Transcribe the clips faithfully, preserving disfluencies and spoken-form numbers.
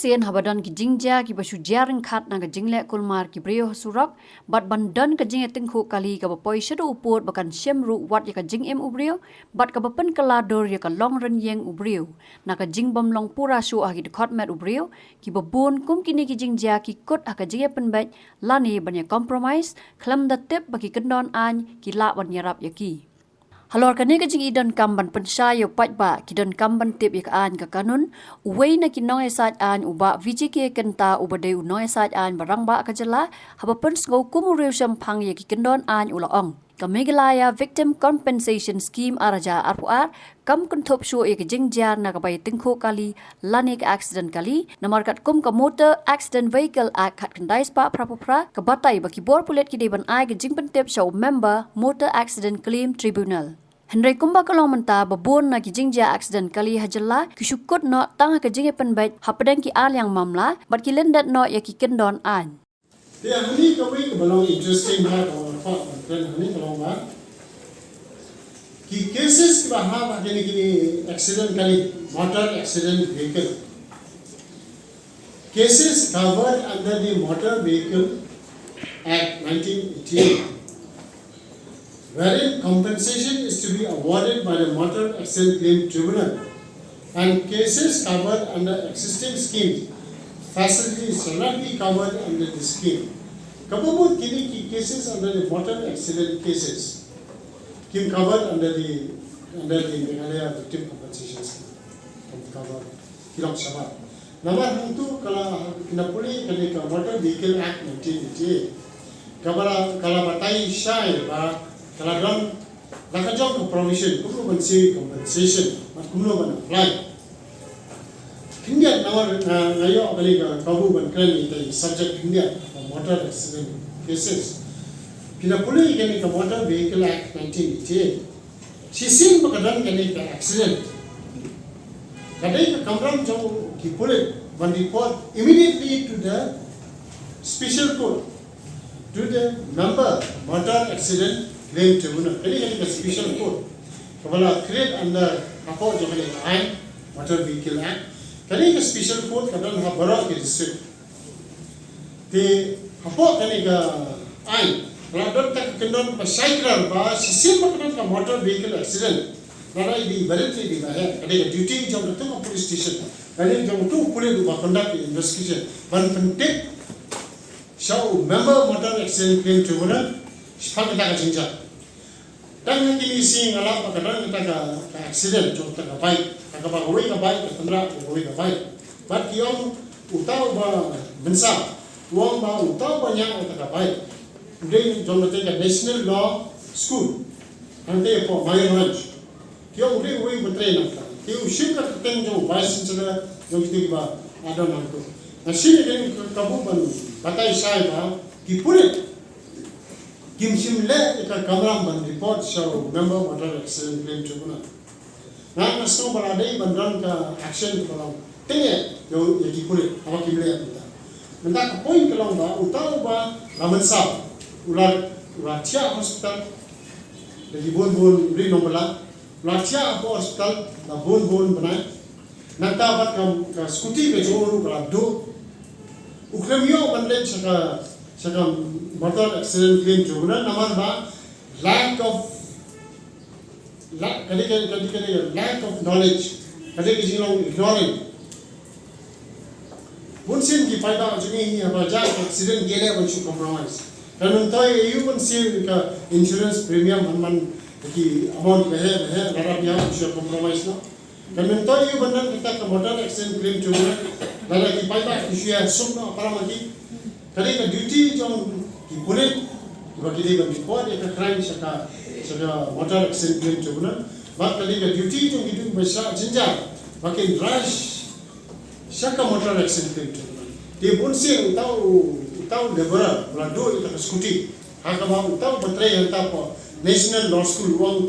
extend haba don ki jingjia kiba shu jia ryngkat na ka jingleh kulmar ki briew ha surok, bad ban don ka jingïatyngkhuh kali kaba poi shaduh u pud ba kan shem ruh wat ïa ka jingim u briew, bad kaba pynkylla dur ïa ka long rynïeng u briew na ka jingbym long pura shuh ha ki dkhot met u briew. Kiba bun kum kine ki jingjia ki kut ha ka jingïapynbeit lane ban ïa compromise, khlem da tip ba ki kyndon aiñ ki lah ban ïarap ïa ki. Halor kane ka jingïadonkam ban pynshai ïa u paidbah, ki donkam ban tip ïa ka aiñ ka kanun. Uwei na ki nongïasaid aiñ u Bah V J K Kynta, uba dei u nongïasaid aiñ ba rangbah ka jylla, haba pynsngew kum u riewshemphang ïa ki kyndon aiñ, u la ong, ka Meghalaya Victim Compensation Scheme ar hajar arphew ar kam kynthup shuh ïa ka jingjia na kaba ïatyngkhuh kali lane ka accident kali, namar katkum ka Motor Accident Vehicle Act khatkhyndai spah phraphew phra ka batai ba ki bor pulit ki dei ban ai ka jingpyntip sha u member Motor Accident Claim Tribunal. Hynrei kumba ka long mynta, ba bun na ki jingjia accident kali ha jylla ki shu kut noh tang ha ka jingïapynbeit hapdeng ki arliang mamla, bad ki lyndet noh ïa ki kyndon aiñ. Te hangne kawei kaba long interesting ha kaba nga kwah ban kren hangne ka long ba ki cases kiba hap ha kine ki accident kali, motor accident vehicle. Cases covered under the Motor Vehicle Act nineteen eighty-eight, wherein compensation is to be awarded by the Motor Accident Claim Tribunal, and cases covered under existing schemes, facilities shall not be covered under this scheme. Kaba mut kine ki cases under the motor accident cases kim covered under the, under the Meghalaya Victim Compensation Scheme. Kim cover, ki long shabar. Namar hangtu ka la, phin da pule kane ka Motor Vehicle Act nineteen eighty-eight, kaba la, ka la batai shai ba ka la don la ka jong ka provision kumno ban siew compensation bad kumno ban apply. Khyndiat, namar nga, nga ïoh kane ka kabu ban kren ïa ka subject khyndiat, ka motor accident cases. Phin da pule kane ka Motor Vehicle Act nineteen eighty-eight, shisien ba ka don kane ka accident, ka dei ka kamram jong ki pulit ban report immediately to the special court, to the member Motor Accident Claim Tribunal. Kane, kane ka special court kaba la create under, hapoh jong kane ka aiñ, Motor Vehicle Act. Kane ka special court ka don ha baroh ki district. Te hapoh kane ka aiñ ka la don kata ka kyndon ba shai klar ba shisien ba ka don ka motor vehicle accident, lada i dei barit ne i dei baher, ka dei ka duty jong katu ka police station, ka dei jong utu u pulit uba conduct investigation ban pyntip sha u member Motor Accident Claim Tribunal shaphang kata ka jingjia. Tang ha kine ki sngi nga lap ba ka don kata ka, ka accident jong kata ka bike, kata kaba kawei ka bike ka tynrah ïa kawei ka bike. Bad ki ong uta uba mynsaw u ong ba uta uba ñiah ïa kata ka bike u dei jong kata ka National Law School, hangta hapoh Mayorganj. Ki ong u dei uwei uba trei na kata. Te u shim ka kyrteng jong u Vice Chancellor jong kito kiba la don hangto. Nga shim ïa kane ka kabu ban batai shai ba ki pulit kim shym leh ïa ka kamram ban report sha u member Motor Accident Claim Tribunal. Nga, nga sngew ba la dei ban don ka action kaba long tyngeh ïa, ïa ki pulit haba kim leh ïa kata. Mynta ka point ka long ba uta uba la mynsaw u la, u la thiah hospital da ki bun bun, u dei nongbylla, u la thiah hapoh hospital da bun bun bnai. Nangta bad ka, ka scooty ka jong u ruh ka la duh. U khlem ïoh ban leit sha ka, sha ka Motor Accident Claim Tribunal namar ba lack of, la-, ka dei ka, ka dei ka, ka dei ka lack of knowledge, ka dei ka jinglong ignorant. Bunsien ki paidbah jong ngi haba jia ka accident ki leh ban shu compromise. Kan myntoi aïu ban siew ka insurance premium, man man ki amount ba heh ba heh, lada biang shu compromise noh. Kan myntoi aïu ban don kata ka Motor Accident Claim Tribunal, lada ki paidbah ki shu ïasuk noh para ma ki. Ka dei ka duty jong ki pulit ba ki dei ban report ïa ka crime sha ka, sha ka Motor Accident Claim Tribunal. Bad ka dei ka duty jong kito kiba shah jynjar ba kin rush sha ka Motor Accident Claim Tribunal. Te bunsien uta u, uta u laborer u la duh ïa ka scooty, ha kaba uta uba trei hangta hapoh National Law School u ong,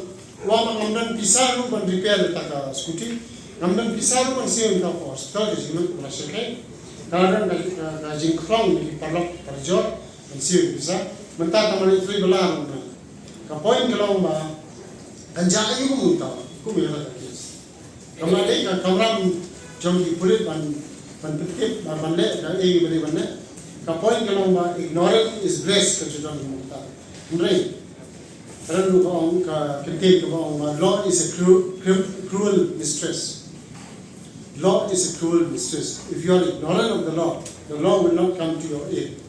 u ong ba ngam don pisa ruh ban repair ïa kata ka scooty. Ngam don pisa ruh ban siew ïa ka hapoh hospital, ka jinglut ka la shyrkhei. Ka la don ka, ka, ka jingkhlong na ki paralok parajor ban siew ïa ka pisa. Mynta tang ba la trei bylla ruh na. Ka point ka long ba kan jia aïu kum uta, kum ïa kata ka case. Kam dei ka kamram jong ki pulit ban, Ban pyntip, ban leh ka ei ba dei ban leh. Ka point ka long ba ignorance is bliss, ka jingdon ka mynta. Hynrei ka don ruh ka ong, ka kyntien kaba ong ba law is a cru- cru- cruel mistress. Law is a cruel mistress. If you are ignorant of the law, the law will not come to your aid.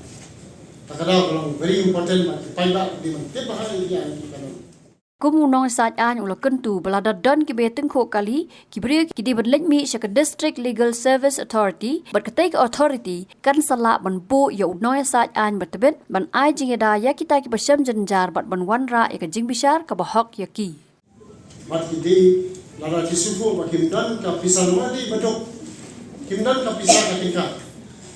Ta ka daw ka long very important ba ki paidbah ki dei ban tip bha ïa ki aiñ ki kanun. Kum u nongïasaid aiñ u la kyntu ba lada don kiba ïatyngkhuh kali, ki briew ki dei ban leit mih sha ka District Legal Service Authority bad katei ka authority kan sa lah ban buh ïa u nongïasaid aiñ ba tbit ban ai jingïada ïa kita kiba shem jynjar bad ban wanrah ïa ka jingbishar kaba hok ïa ki. Bad ki dei, lada ki sngewthuh ba kim don ka pisa, namar dei ba duk, kim don ka pisa ka tyngka.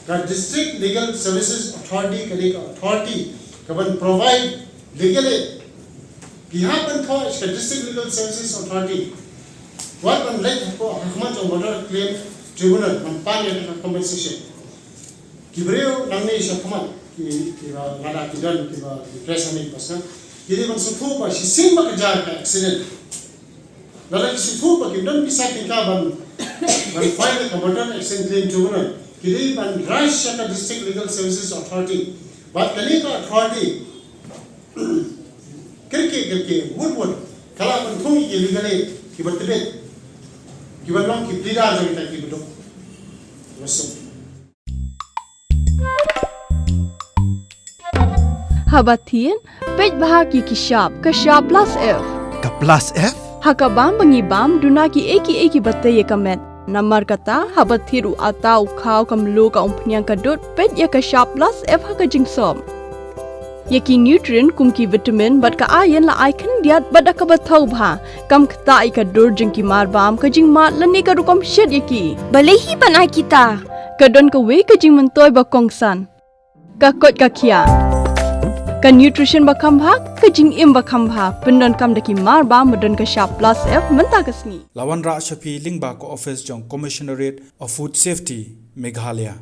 Ka District Legal Services Authority ka dei ka authority kaban provide legal aid. Ki hap ban thoh sha ka District Legal Services Authority. Wat ban leit hapoh, ha khmat jong Border Claim Tribunal ban pan ïa ka compensation. Ki briew nangne sha khmat, ki, kiba lada ki don, kiba ki press hangne ki pasnat, ki dei ban sngewthuh ba shisien ba ka jia ka accident, lada ki sngewthuh ba kim don pisa tyngka ban, ban file ka Border Accident Claim Tribunal, ki dei ban rush sha ka District Legal Services Authority. Bad kane ka authority, kyrkieh kyrkieh, wut wut, ka lah ban thung ïa ki legal aid kiba tbit, kiba long ki pleader jong kita kiba duk. Khublei shibun. Haba thied, peit bha ki ki shap, ka shap plus F. Ka plus F? Ha ka bam ba ngi bam, duna ki ei ki ei kiba tei ïa ka met. Namar kata, haba thied u atta, u khaw, ka mluh, ka umphniang, ka dud, peit ïa ka shap plus F ha ka jingsop. Ïa ki nutrient kum ki vitamin bad ka iron la ai khyndiat bad da kaba thaw bha. Kam ktah ïa ka dur jong ki marbam, ka jingmad lane ka rukom shet ïa ki. Balei hi ban ai kita? Ka don kawei ka jingmyntoi ba kongsan. Ka koit ka khiah. Ka nutrition ba kham bha, ka jingim ba kham bha. Pyndonkam da ki marbam ba don ka shap plus F mynta ka sngi. La wanrah sha phi lyngba ka office jong Commissionerate of Food Safety, Meghalaya.